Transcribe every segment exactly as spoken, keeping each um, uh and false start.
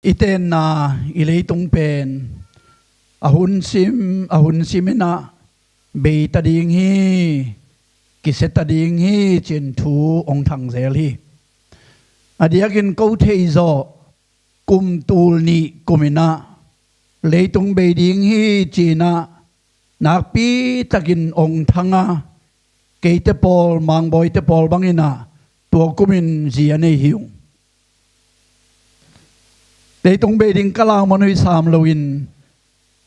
I tenna i leitung pen a hun sim a hun sim inah beita ding hi, kiseta ding hi cin thu hong thangzel hi. A diakin ko theih zawh kum tul nih kum inah leitung bei ding hi cinah nakpi takin hong thanga, keite pawl, Mangbawite pawl banginah tua kumin zi a nei hi ung. Leitung bei ding ka lau man uh i sam loin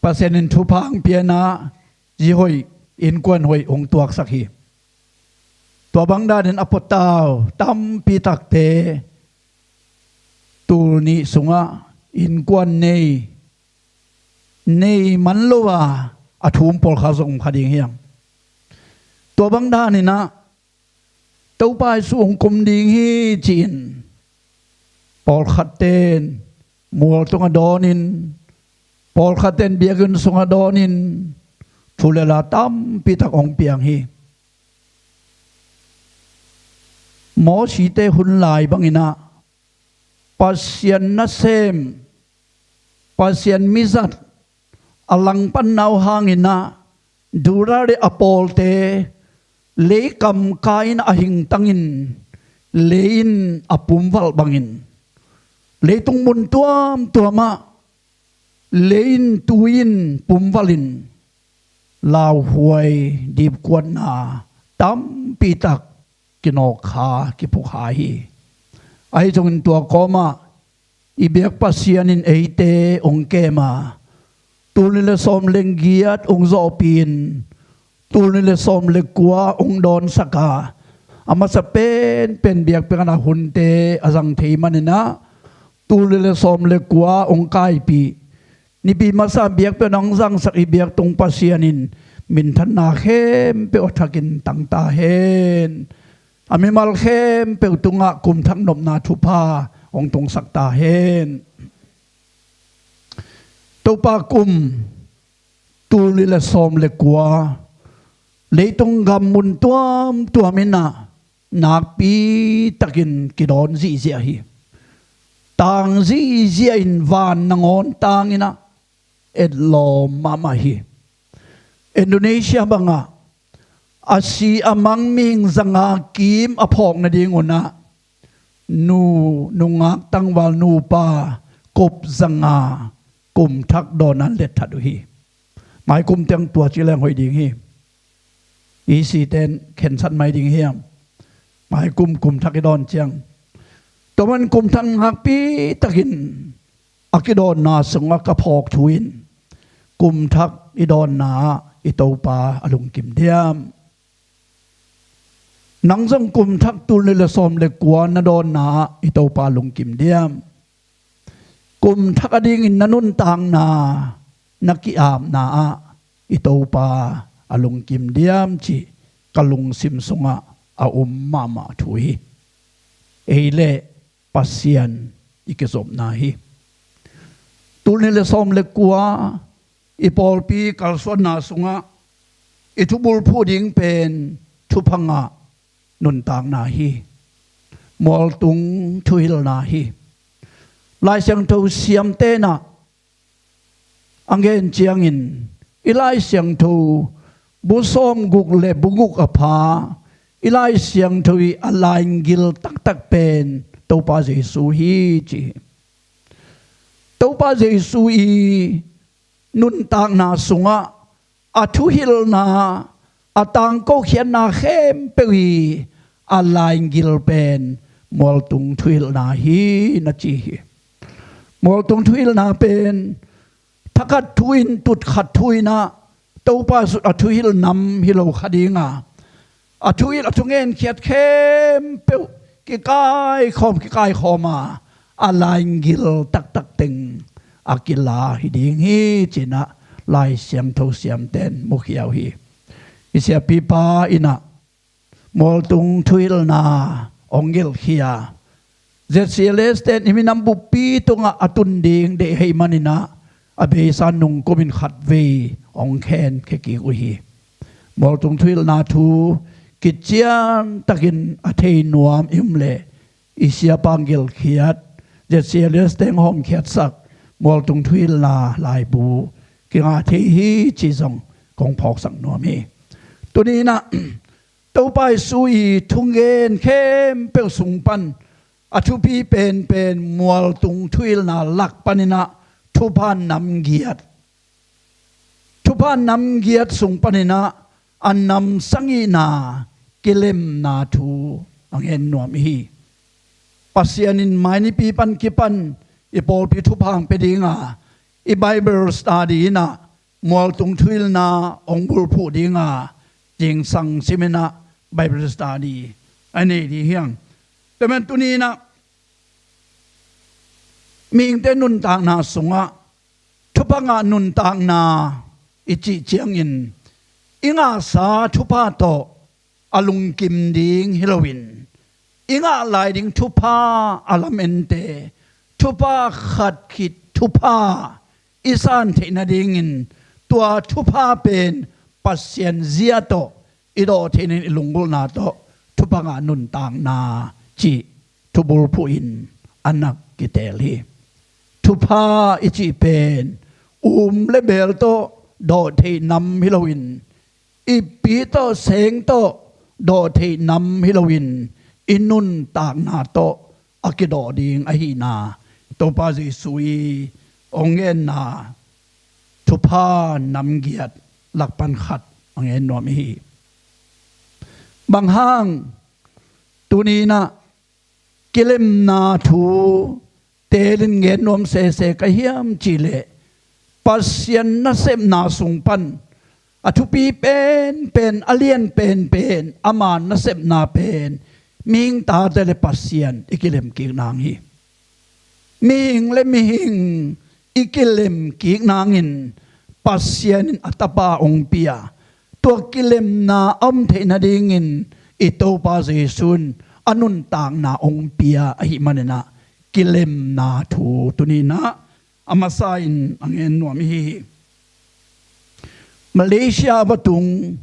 Pasian in thupha hong pianah zi hoih, innkuan hoih hong tuaksak hi. Tua bang danin a puattau tampi takte tul nih sungah innkuan nei, nei man lo a a thum pawlkhat zong om kha ding hiam? Tua bang daninah Topa Jesu hong kum ding hi ci-in pawlkhatten mual tungah dawnin, pawlkhatten biakinn sungah dawnin thu le la tampi tak hong piang hi. Mosite hun lai banginah Pasian nasem, Pasian mizat a langpanna uh hanginah Dura le a pawlte leikam kai-in a hingtangin lei in a pumvalh bangin, leitung mun tuamtuamah lei in tui in pumvalhin lauhuai dipkuatna tampi tak kinawkkha kiphukha hi. Ahi zongin tua kawmah i biak Pasian in eite hong kem a, tul nih le sawm le giat hong zawhpih in, tul nih le sawm le kua hong dawnsak a, a masa penpen biakpiakna hunte a zang thei maninah tul nih le sawm le kua hong kaipih, Nipi masa biakpiakna hong zangsak i biaktung Pasian in minthanna khempeuh a thakin tangta hen. A mimal khempeuh tungah kumthak nopna thupha hong tungsak ta hen. Topa kum tul nih le sawm le kua leitung gam mun tuamtuam inah nakpi takin kidawn zihziah hi. Tang zihziah in van nangawn tang inah etlawm mahmah hi. Indonesia bangah a si a mang mihing zanga kim a phawk nadingunah nu, nungak tangval nupa kop zanga kumthak dawnna an letthat uh hi. Maikum teng tua ci leng hoih ding hi. I site in khensat mai ding hiam? Maikum kumthak i dawn ciang, tua man kumthak nakpi takin a kidawnna sungah ka phawk thu in kumthak i dawnna ah i Topa a lungkim diam? Nang zong kumthak tul nih le sawm le kua na dawnna ah i Topa a lungkim diam? Kumthak a dingin na nuntakna, na ki-apna ah i Topa a lungkim diam cih ka lungsim sungah a um mahmah thu hi. Ei le Pasian i kizopna hi. Tul nih le sawm le kua i pawlpi kalsuanna sungah i thubulphuh ding pen thupha ngah nuntakna hi. Mualtung thuhilhna hi. Lai Siangtho siamte inah a ngen ciangin i Lai Siangtho bu sawmguk le bu guk a pha i Lai Siangtho i a lainggil taktak pen Topa Jesu hi ci hi. Topa Jesu i nuntakna sungah a thuhilhna, a tangkokhiatna khempeuh i a lainggil pen mualtung thuhilhna hi na ci hi. Mualtung thuhilhna pen thakhat thu in tutkhat thu inah Topa sut a thuhilh nam hi lo kha dinga, a thuhilh a thungenkhiat khempeuh kikaikhawm kikaikhawm a a lainggil taktak teng a kila hi ding hi cinah Lai Siangtho siamten mukhia uh hi. I siapipa inah mualtung thuhilhna hong gelhkhia. Z C L S ten i minam buppi tungah a tun ding deih hei maninah a beisa nungkumin khatvei hong khenkhia kik uh hi. Mualtung thuhilhna thu kician takin a thei nuam i um leh i siapa gelhkhiat Z C L S teng hawmkhiatsak mualtung thuhilhna laibu kingah thei hi ci zong kong phawksak nuam hi. Tuni inah Topa Jesu i thungen khempeuh sung pan a thupi penpen mualtung thuhilhna lak paninah thupha namgiat, thupha namgiat sung paninah a namsang ihna kilemna thu a ngen nuam ihi. Pasian in mainipi pan kipan i pawlpi thupha hong pia dinga, i Bible study inah mualtung thuhilhna hong bulphuh dinga, zingsang siminah Bible study a nei ding hiang. Tua man tuni inah mihingte nuntakna sungah thupha ngah nuntakna i cih ciangin i ngahsa thupha tawh a lungkim ding hi loin, i ngah lai ding thupha a lamen-te, thupha khat khit thupha i san theih nadingin tua thupha pen Pasian zia tawh i dawh theih nading i lunggulhna tawh thupha ngah nuntakna cih thubulphuh in a nak kitel hi. Thupha i cih pen um le beel tawh dawh theih nam hi loin, ippi tawh seng tawh dawh theih nam hi loin, i nuntakna tawh a kidawh ding ahihna Topa Jesu i hong ngenna thupha namgiat lakpan khat a ngen nuam ihi. Bang hang tuni inah kilemna thu teelin ngen nuam sese ka hiam cihleh, Pasian nasepna sung pan a thupi penpen, a lian penpen, ama nasepna pen mihing tate le Pasian i kilem kik nang hi. Mihing le mihing i kilem kik nangin Pasian in a tapa hong pia, tua kilemna a om theih nadingin i Topa Jesu in a nuntakna hong pia ahih maninah kilemna thu tuni inah a masa in a ngen nuam ihi hi. Malaysia va tung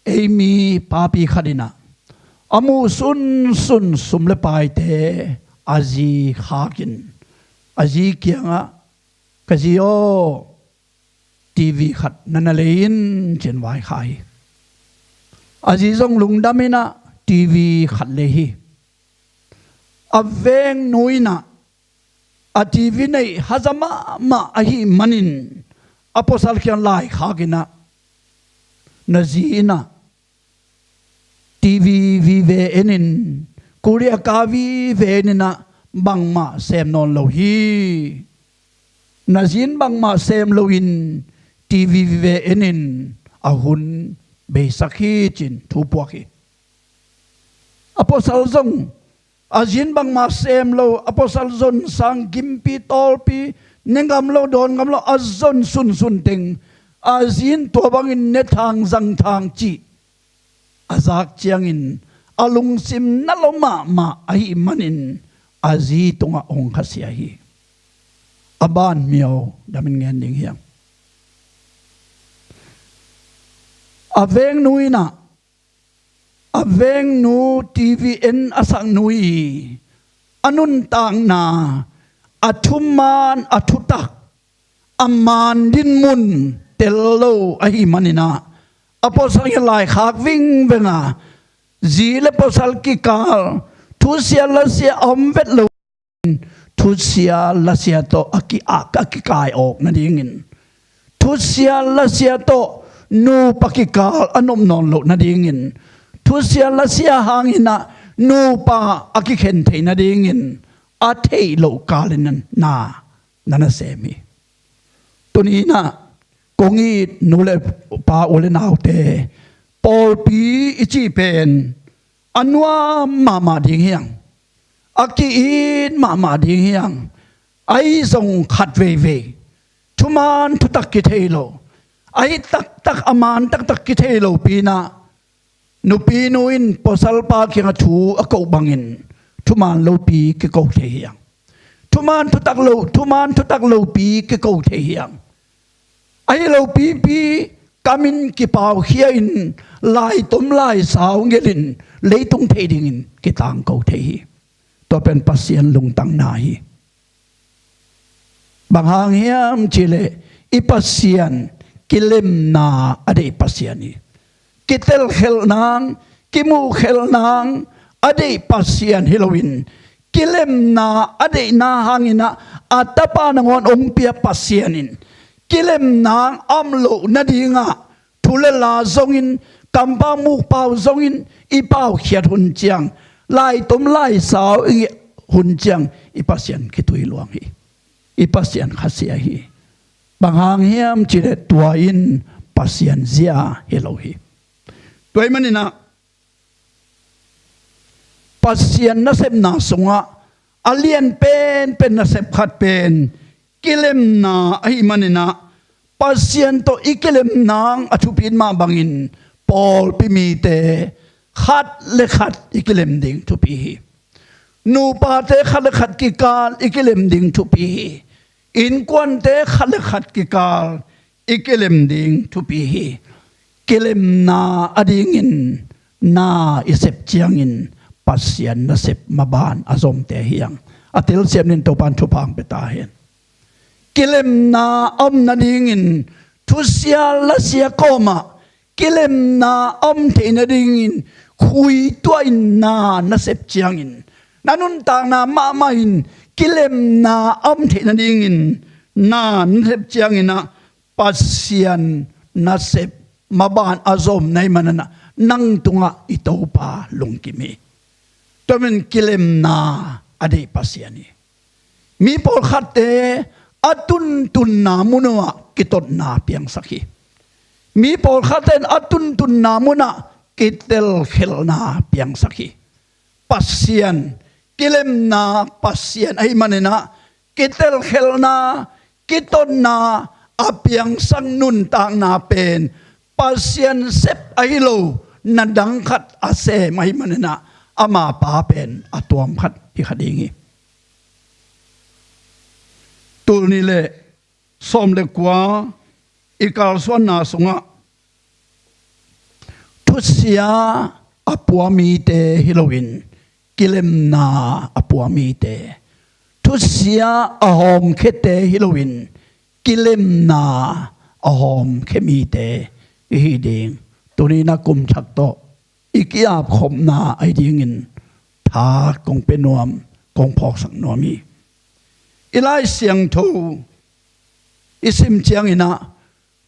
ei mi papi khat inah a muh sunsun sum le paite a zi khakin a zi kiangah, "Ka zi aw, T V khat na na lei in," ci-in vaikhak hi. A zi zong lungdam inah T V khat lei hi. A vengnu inah a T V neih haza mahmah ahih manin a pawsal kiang laikhak inah, "Na zi inah T V vive en in, Korea ka vive en inah bangmah sem nawn lo hi. Na zi in bangmah sem loin T V vive en in, a hun beisak hi," ci-in thu puak hi. A pawsal zong a zi in bangmah sem lo, a pawsal zonsang, gimpi tawlpi, ne ngam lo, dawn ngam lo, a zon sunsun teng a zi in tua bangin ne thang zang thang cih a zak ciangin a lungsim na lo mahmah ahih manin a zi tungah hong khasia hi. A ban miau damin ngen ding hiang. A vengnu inah, a vengnu T V en a saknu i a nuntakna, a thuman, a thutak, a maan dinmun tel lo ahih maninah a pawsal in laikhak vingveng a, zi le pawsal kikal thusia lasia a om vet lo, thusia lasia tawh a ki-, a, a kikai awk nadingin, thusia lasia tawh nupa kikal a nop nawn loh nadingin, thusia lasia hanginah nupa a kikhen theih nadingin a theih loh kalin na, na na sem hi. Tuni inah kong it nu le pa, u le naute, pawlpi i cih pen a nuam mahmah ding hiang, a ki-it mahmah ding hiang. Ahi zong khat veivei thuman thutak kithei lo, ahi taktak a maan taktak kithei lopi inah nupinu in pawsalpa kiangah thu a koh bangin thuman lopi kiko thei hiang. Thuman thutak lo, thuman thutak lopi kiko thei hiang. Ahi lopipi kamin kipaukhia in laitom laisau ngelhin leitung theih dingin kitangko thei hi. Tua pen Pasian lungtangna hi. Bang hang hiam cihleh i Pasian kilemna a deih Pasian hi. Kitelkhelh nang, kimuhkhelh nang a deih Pasian hi loin, kilemna a deihna hanginah a tapa nangawn hong pia Pasian in kilemna a om loh nadingah thu le la zongin, kampau mukpau zongin i paukhiat hun ciang, laitom laisau i hun ciang i Pasian kitui luang hi. I Pasian khasia hi. Bang hang hiam cihleh tua in Pasian zia hi lo hi. Tua ahih maninah Pasian nasepna sungah a lian penpen nasep khat pen kilemna ahih maninah, Pasian tawh i kilem nang a thupi mah bangin pawlpi mite khat le khat i kilem ding thupi hi. Nupate khat le khat kikal i kilem ding thupi hi. Innkuante khat le khat kikal i kilem ding thupi hi. Kilemna a dingin na i sep ciangin Pasian nasep maban a zomte hi hang. A telsiam nin Topan thupha hong pia ta hen. Kilemna a om nadingin thusia lasia kawmah kilemna a om theih nadingin khuituahin na na sep ciangin, na nuntakna mahmah in kilemna a om theih nadingin na na sep cianginah Pasian nasep maban a zom na hih maninah nang tungah i Topa lungkim hi. Tua manin kilemna a deih Pasian hi. Mi pawlkhatte a tuntunna mun uhah kitotna piangsak hi. Mi pawlkhatte in a tuntunna munah kitelkhelhna piangsak hi. Pasian, kilemna Pasian ahih maninah kitelkhelhna, kitotna a piangsak nuntakna pen Pasian sep ahi lo, na dang khat a sem ahih maninah ama pa pen a tuam khat hi kha ding hi. Tul nih le sawm le kua i kalsuanna sungah thusia a pua mite hi loin kilemna a pua mite, thusia a hawmkhiate hi loin kilemna a hawmkhia mite i hi ding. Tuni na kum thak tawh i ki-apkhopna ahi dingin tha kong pia nuam, kong phawksak nuam hi. I Lai Siangtho i sim cianginah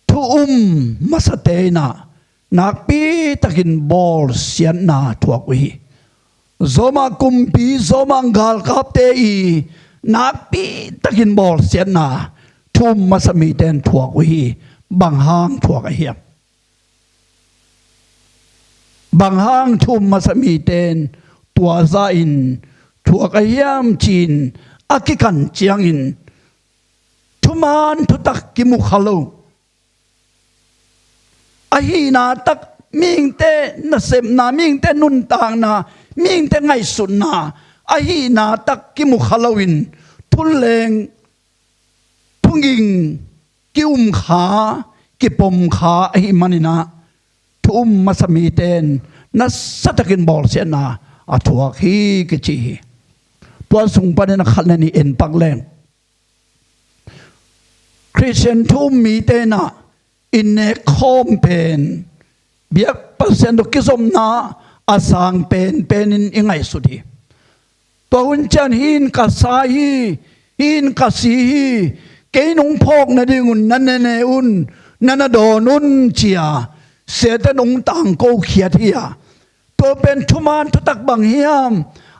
thu um masate inah nakpitakin bawlsiatna thuak uh hi. Zawmah kumpi, zawmah galkapte i nakpitakin bawlsiatna thu um masa mite in thuak uh hi. Bang hang thuak ahiam? Bang hang thu um masa mite in tua zahin thuak ahiam ci-in a kikan ciangin thuman thutak kimu kha lo. A hihna tak, mihingte nasepna, mihingte nuntakna, mihingte ngaihsutna a hihna tak kimu kha loin thuleng phunging ki-um kha, kipom kha ahih maninah thu um masa mite in nasatakin bawlsiatna a thuak hi kici hi. Tua sung panin a khat le nih en pak leng, Khristian thu um mite inah i nekkhawm pen biak Pasian tawh kizopna a sang penpen in i ngaihsut hi. Tua hun ciang hih in ka sa hi, hih in ka si hi, kei nong phawk nadingun na nene un, na na dawn un ci-a siate nong tangko khiat hi a, tua pen thuman thutak bang hiam,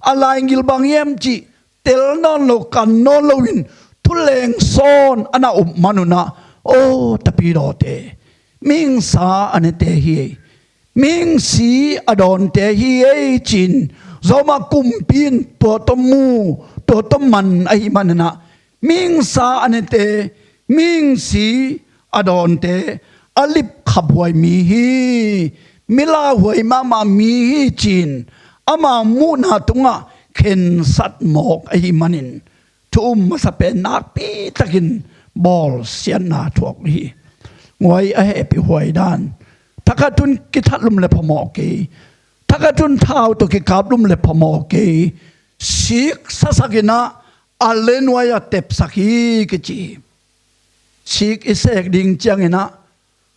a laigil bang hiam cih tel nawn lo, kan nawn loin thuleng sawn a na up manunah, aw tapidawte, mihingsa a nete hi ei, mihingsi a dawnte hi ei ci-in zawmah kumpi in tua tawh mu, tua tawh man ahih maninah, mihingsa a nete, mihingsi a dawnte, a lipkhaphuai mi hi, milauhuai mahmah mi hi ci-in ama muhna tungah khensat mawk ahih manin thu um masa pen nakpitakin bawlsiatna thuak uh hi. Nguai a hehpih huai dan, thakhat hun kithat lum le phamawh kei, thakhat hun thau tawh kikap lum le phamawh kei, siksasakinah a lenuai-ah tepsak hi kici hi. Sik i sek ding cianginah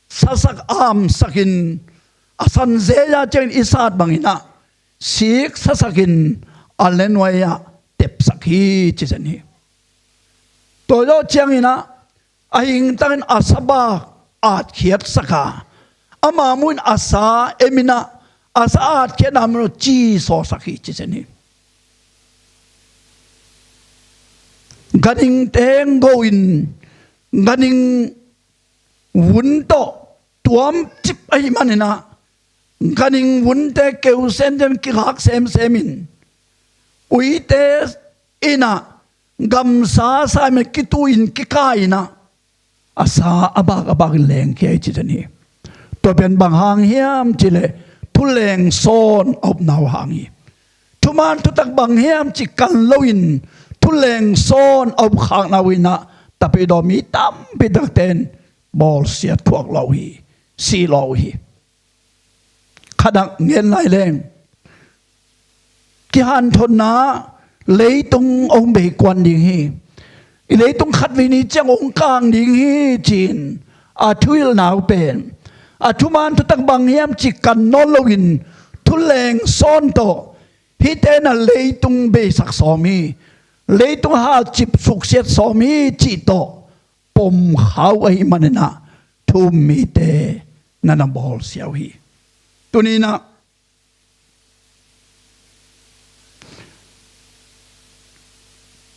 sasak amsakin a sanzei-a ciangin i sat banginah sik sasakin a lenuai-ah tepsak hi ci zen hi. Tua zawh cianginah a hingtangin a sabak atkhiatsaka ama muhin a sa eminah a sa atkhiatna mun uh cisawsak hi ci zen hi. Ganhing tenggo in ganhing vun tawh tuamcip ahih maninah ganhing vunte keusen cian kikak semsemin uite inah gamsa saimin kitu in kikai inah a sa a bak a bakin lengkhia hi ci zen hi. Tua pen bang hang hiam cileh thuleng sawn a upna uh hang hi. Thuman thutak bang hiam ci kan loin thuleng sawn a upkhakna uh inah tapidaw mi tampi takte in bawlsiat thuak lawh uh hi, si lawh uh hi. Khadak ngen lai leng kihanthotna leitung hong beikuan ding hi. I leitung khatvei ni ciang hong kang ding hi ci-in a thuhilhna uh pen a thuman thutak bang hiam ci kan nawn loin thuleng sawn tawh hihte inah leitung beisak sawm hi. Leitung halcip suksiat sawm hi cih tawh pomkha uh ahih maninah thu um mite na na bawlsia uh hi. Tuninah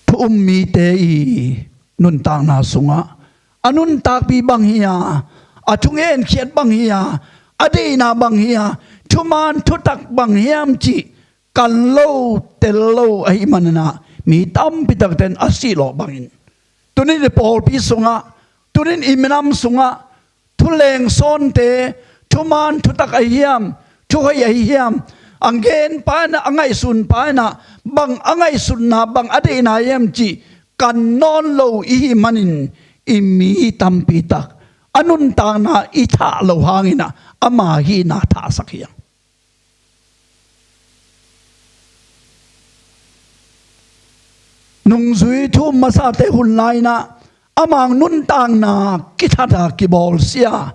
thu um mite i nuntakna sungah a nuntakpi bang hi-a, a thungenkhiat bang hi-a, a deihna bang hi-a, thuman thutak bang hiam cih kan lo tel lo ahih maninah mi tampi takte in a sihlawh bangin tunin i pawlpi sungah, tunin i minam sungah thuleng sawnte thuman thutak ahi hiam, thuhoih ahi hiam, a ngenpa inah a ngaihsunpa inah bang a ngaihsutna bang a deihna hiam cih kan nawn lo i hih manin i mi tampi tak a nuntakna i thah loh hanginah ama hihna thahsak hi hang. Nungzui thu um masate hun lai-inah ama nuntakna kithata kibawlsia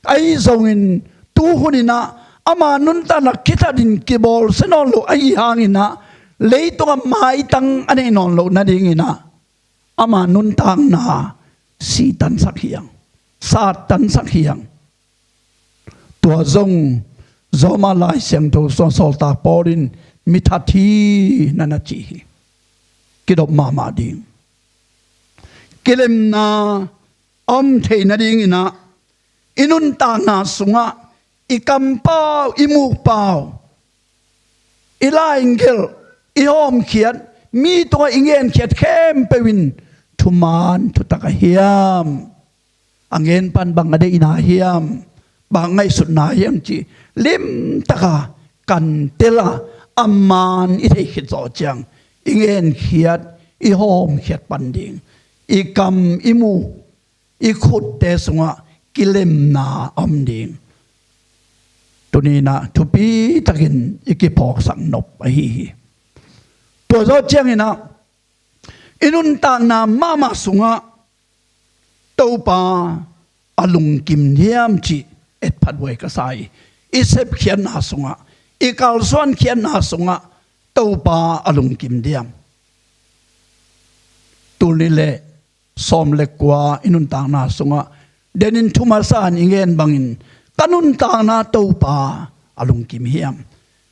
ahi zongin tuhuninah ama nuntakna kithatin kibawlsia nawn lo ahi hanginah leitungah maitang a neih nawn loh nadinginah ama nuntakna sihtansak hi hang, sattansak hi hang. Tua zong Roma Lai Siangtho sungah sawltak Paul in mithat hi na na ci hi. Kidop mahmah ding. Kilemna a om theih nadinginah i nuntakna sungah i kampau, i mukpau, i lainggelh, i hawmkhiat, mi tungah i ngenkhiat khempeuh in thuman thutak a hiam, a ngenpa in bang a deihna hiam, bang a ngaihsutna hiam cih limtaka kan tel a, a man i theih khit zawh ciang i ngenkhiat, i hawmkhiat pan ding, i kam, i muk, i khutte sungah kilemna a om ding. Tuninah thupitakin i kiphawksak nop ahi hi. Tua zawh cianginah i nuntakna mahmah sungah Topa a lungkim diam cih etphat huai ka sa hi. I sepkhiatna sungah, i kalsuankhiatna sungah Topa a lungkim diam? Tul nih le sawm le kua i nuntakna sungah denin thu masa in i ngen bangin ka nuntakna Topa a lungkim hiam?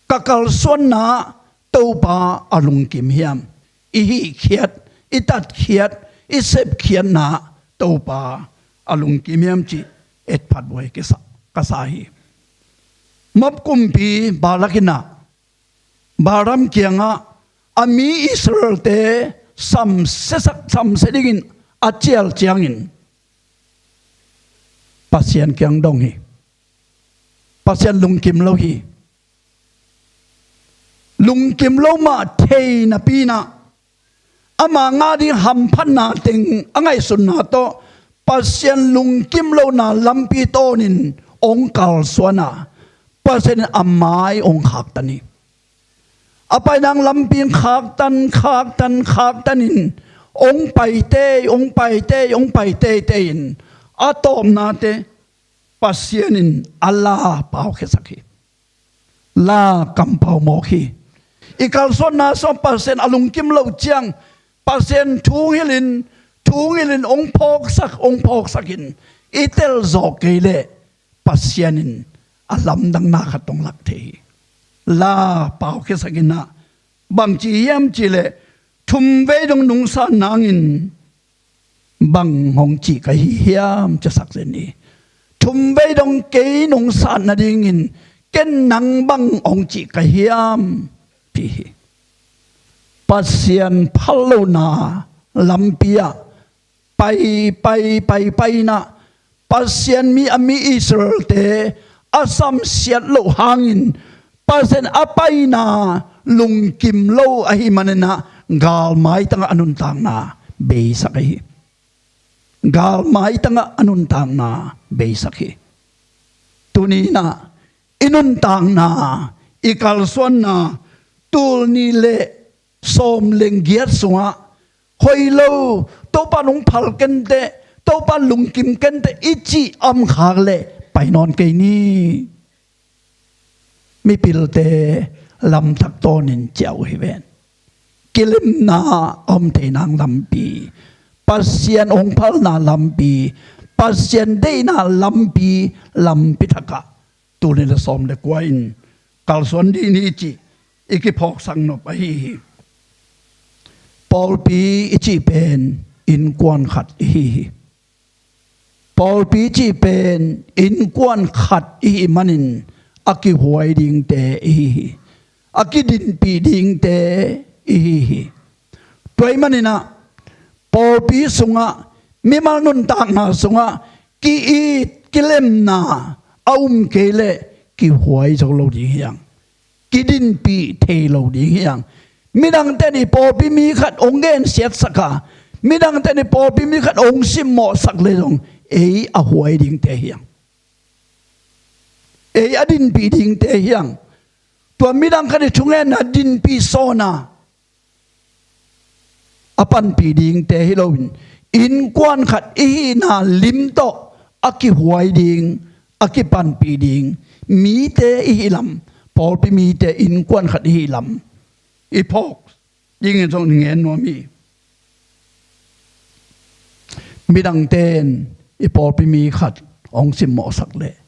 Ka kalsuanna Topa a lungkim hiam? I hihkhiat, i tatkhiat, i sepkhiatna Topa a lungkim hiam cih etphat huai kisa, ka sa hi. Moab kumpi Balak inah Balaam kiangah a mi Israelte samsiasak, samsia dingin a cial ciangin Pasian kiang dong hi. Pasian lungkim lo hi. Lungkim lo mah thei napi inah ama ngah ding hamphatna teng a ngaihsutna tawh Pasian lungkim lohna lampi tawnin hong kalsuan a, Pasian in a mai hong khaktan hi. a painang lampi in khaktan, khaktan, khaktan in ong paitei, ong paitei, ong paitei tei in a tawpnate Pasian in a la paukhiasak hi. La kampau mawk hi. I kalsuanna sung Pasian a lungkim loh ciang Pasian thu hong hilh in, thu hong hilh in ong phawksak, ong phawksak in i telzawk kei leh Pasian in a lamdangna khat ong lak thei hi. La paukhiasak in ah bangci hiam cih leh thumvei dong nungsat nangin bang hong cih ka hi hiam ci a sak zen hi. Thumvei dong kei nungsat nadingin ken nang bang hong cih ka hiam ci hi. Pasian phal lohna lampi ah pai, pai, pai, pai in ah Pasian mi a mi Israel-te a samsiat loh hangin Pasian a paina lungkim lo ahih manin ah galmai tangah a nuntakna beisak ahi hi. Galmai tangah a nuntakna beisak hi. Tuni in ah i nuntakna, i kalsuanna, tul nih le sawm le giat sungah hoih lo, Topa nong phal kenteh, Topa lungkim kenteh i cih a om khak leh pai nawn kei ni. Mipilte lamtak tawnin ciah uh hi ven. Kilemna a om thei nang lampi, Pasian hong phalna lampi, Pasian deihna lampi, lampi thakah tul nih le sawm le kua in kalsuan dih ni cih i kiphawksak nop ahi hi. Pawlpi i cih pen innkuan khat i hi hi. Pawlpi i cih pen innkuan khat i hih manin a kihuai dingte i hi hi. A kidinpih dingte i hi hi. Tua ahih manin ah pawlpi sungah, mimal nuntakna sungah ki-it kilemna a um kei leh kihuai zo lo ding hi hang. Kidinpih thei lo ding hi hang. Midangte in i pawlpi mi khat hong gensiatsak a, midangte in i pawlpi mi khat hong simmawhsak leh zong ei a huai dingte hi hang. Ei a dinpih dingte hi hang. Tua midang khat i thungetna dinpih sawn a, a panpih dingte hi loin, innkuan khat i hihna lim tawh a kihuai ding, a kipanpih ding mite i hih lam, pawlpi mite innkuan khat i hih lam i phawk dingin zong i ngen nuam hi. Midangte in i pawlpi mi khat hong simmawhsak leh,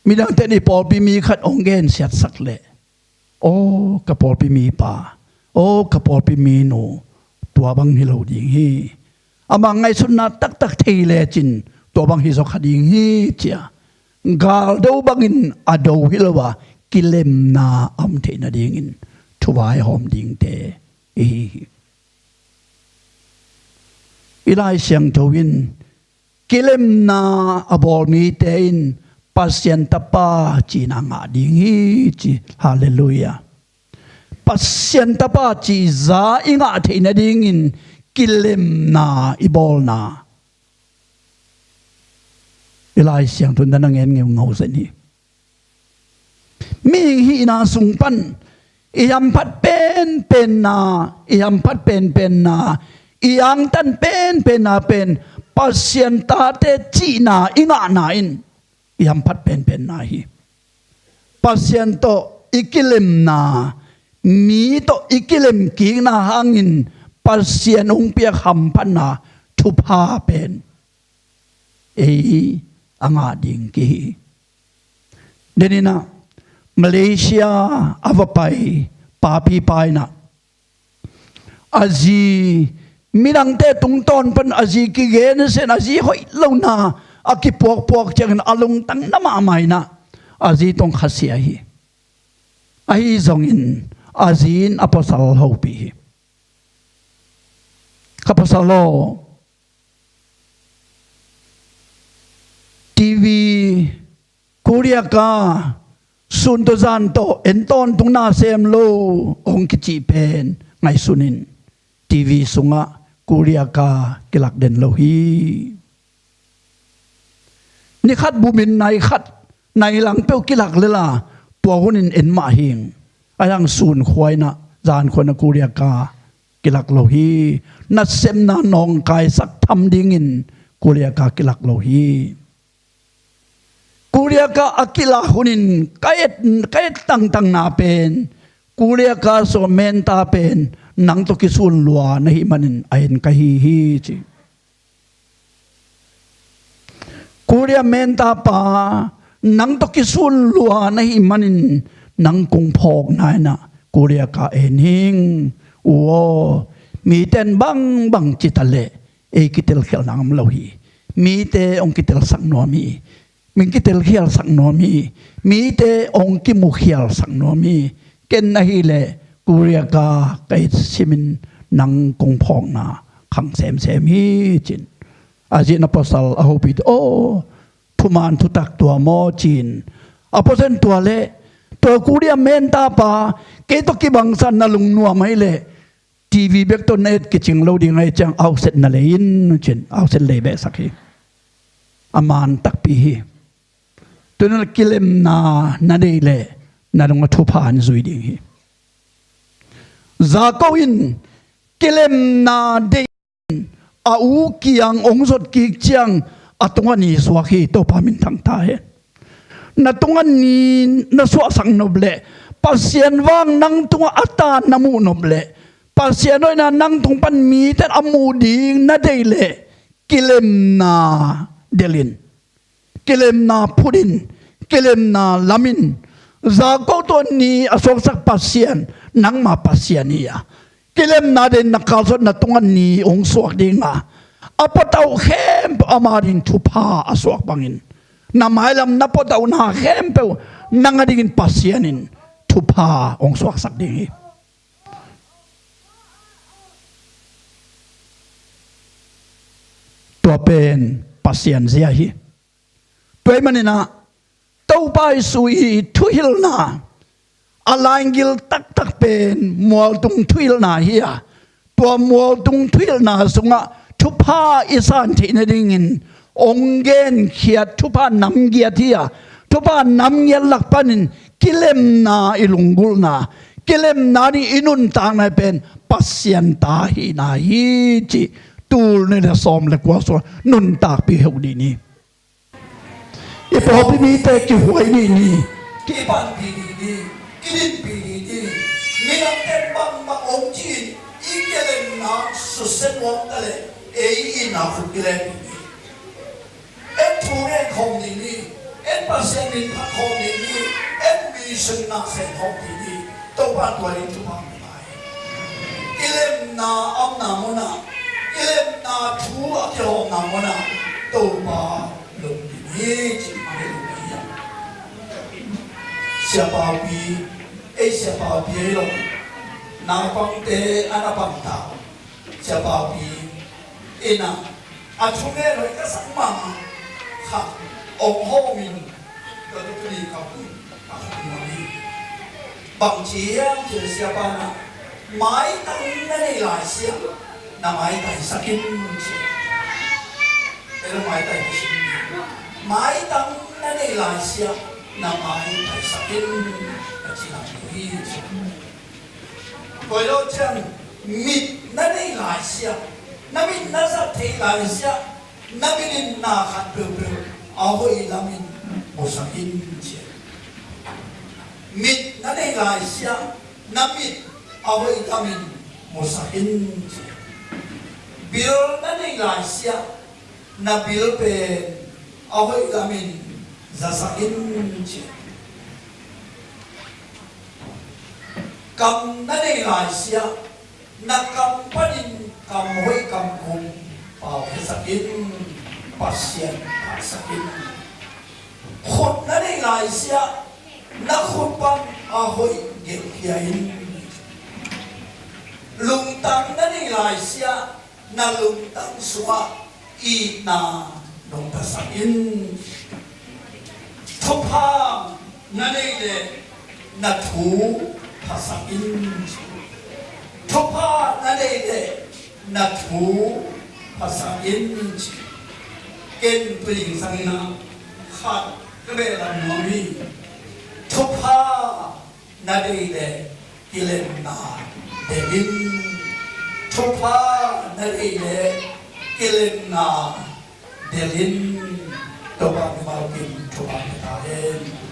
midangte in i pawlpi mi khat hong gensiatsak leh, aw ka pawlpi mipa, aw ka pawlpi minu, tua bang hi lo ding hi. Amah ngaihsutna taktak thei lecin tua bang hi zaw kha ding hi, ci-a galdo bangin a do hi lo a, kilemna a om theih nadingin thuvai hawm dingte i hi hi. I Lai Siangtho in kilemna a bawl mite in Pasian Tapa cihna ngah ding hi, ci. Halleluiah. Pasian Tapa cih za i ngah theih nadingin kilemna i bawlna i Lai Siangtho in na ngen ngeungau zen hi. Mihing hihna sung pan i hamphat penpenna, i hamphat penpenna, i angtan penpenna pen Pasian tate cihna i ngahna in i hamphat penpenna hi. Pasian tawh i kilemna, mi tawh i kilemkikna hangin Pasian hong piak hamphatna thupha pen ei a ngah ding kihi. Deninah Malaysia a va pai papipa inah a zi, midangte tungtawn pan a zi kigen sen, a zi hoih lohna a kipuakpuak ciangin a lungtang na mahmah inah a zi tawh khasia hi. Ahi zongin a zi in a pasal hopih hi. Ka pasal aw, TV, Korea ka sun tawh zan tawh en tawntung na sem lo hong kicih pen ngaihsun in, TV sungah Korea ka kilak den lo hi. Ni khat bumin nai khat, nai lang peuh kilak lela tua hunin en mah hing. A hiang sun khua inah Zan khuana Korea ka kilak lo hi. Nasepna nawngkaisak tham dingin Korea ka kilak lo hi. Korea ka a kilak hunin ka et, ka et tangtangna pen Korea ka sawh menta pen nang tawh kisun lua na hih manin a en ka hi hi ci. Korea menta pa nang tawh kisun lua na hih manin nang kong phawkna inah Korea ka en hing. Uaw, miten bangbang cita leh ei kitelkhialhna om lo hi. Mite hong kitelsak nuam hi. Min kitelkhialsak nuam hi. Mite hong kimukhialsak nuam hi. Ken ahileh Korea ka ka it simin nang kong phawkna khang semsem hi cin. A zin a pasal a hopite aw, thuman thutak tua maw cin. A pasal tua leh tua Korea menta pa kei tawh kibangsa na lungnuam ahileh TV bek tawh na et kicing lo ding ahih ciang auset na lei in cin, auset lei behsak hi. A man takpi hi. Tunin kilemna na deih leh na dong a thupha an zui ding hi. Jakob in kilemna deih a u kiang hong zot kik ciang a tungah ni suak hi. Topa min thangta hen. Na tungah ni na suahsak nop leh Pasian vang nang tungah a ta na muh nop leh Pasian hoihna nang tung pan mite a muh ding na deih leh kilemna delhin, kilemna phutin, kilemna lamin. Jakob tungah ni a suaksak Pasian nangma Pasian hi a, kilemna deih na kalsuan na tungah ni hong suak ding a, a puatauh khempeuh ama ding thupha a suak bangin na mailam na puatauhna khempeuh nang a dingin Pasian in thupha hong suaksak ding hi. Tua pen Pasian zia hi. Tua ahih maninah Topa Jesu i thuhilhna a lainggil taktak pen mualtung thuhilhna hi a, tua mualtung thuhilhna sungah thupha i san theih nadingin hong genkhiat thupha namgiat hi a, thupha namgiat lak panin kilemna i lunggulhna, kilemna ding i nuntakna pen Pasian ta hihna hi cih tul nih le sawm le kua sungah nuntakpih heuh dih ni. I pawlpi mite kihuai dih ni, kipanpih dih ni, kidinpih dih ni. Midangte bangbang hong ci-in i kilemna susia nuam ta leh ei in a khut i leh dih ni. En thu ngen khawm dih ni, en Pasian min phat khawm dih ni, en mission na sem khawm dih ni. Topa tua in thupha kilemna a omna munah, kilemna thu a kihawmna munah Topa lungkim hi cih mah hi lo hi. Siapaupi, ei siapaupi hi lo, naupangte a na pangta siapaupi in a, a thungen hoih ka sak mahmah khat hong hawmin ka tu tuni ka hun a hun nuam hi. Bang ci hiam cih leh siapa in a, maitang na neih laisiah na maitaisak in ci. Ei lo maitai hi sin. Maitang na neih laisiah na maitaisak in, ka ci lam hi ci. Koi lo ciang mit na neih laisiah, na mit na zat theih laisiah na mit in na khat peuhpeuh a hoih lamin musak in ci. Mit na neih laisiah na mit a hoih lamin musak in ci. Bil na neih laisiah na bil pen a hoih lamin zasak in ci. Kam na neih laisiah na kam panin kam hoih kam kum pau khiasak in, Pasian phatsak in. Khut na neih laisiah na khut pan a hoih gelhkhia in. Lungtang na neih laisiah na lungtang sungah itna nong phasak in. Thupha na neih leh na thu phasak in. Thupha na neih leh na thu phasak in. Ken tua ding sangin a khat ka beh lam nuam hi. Thupha na deih leh kilemna delin, thupha na neih leh kilemna delin, Topa mimal kim thupha na ta hen.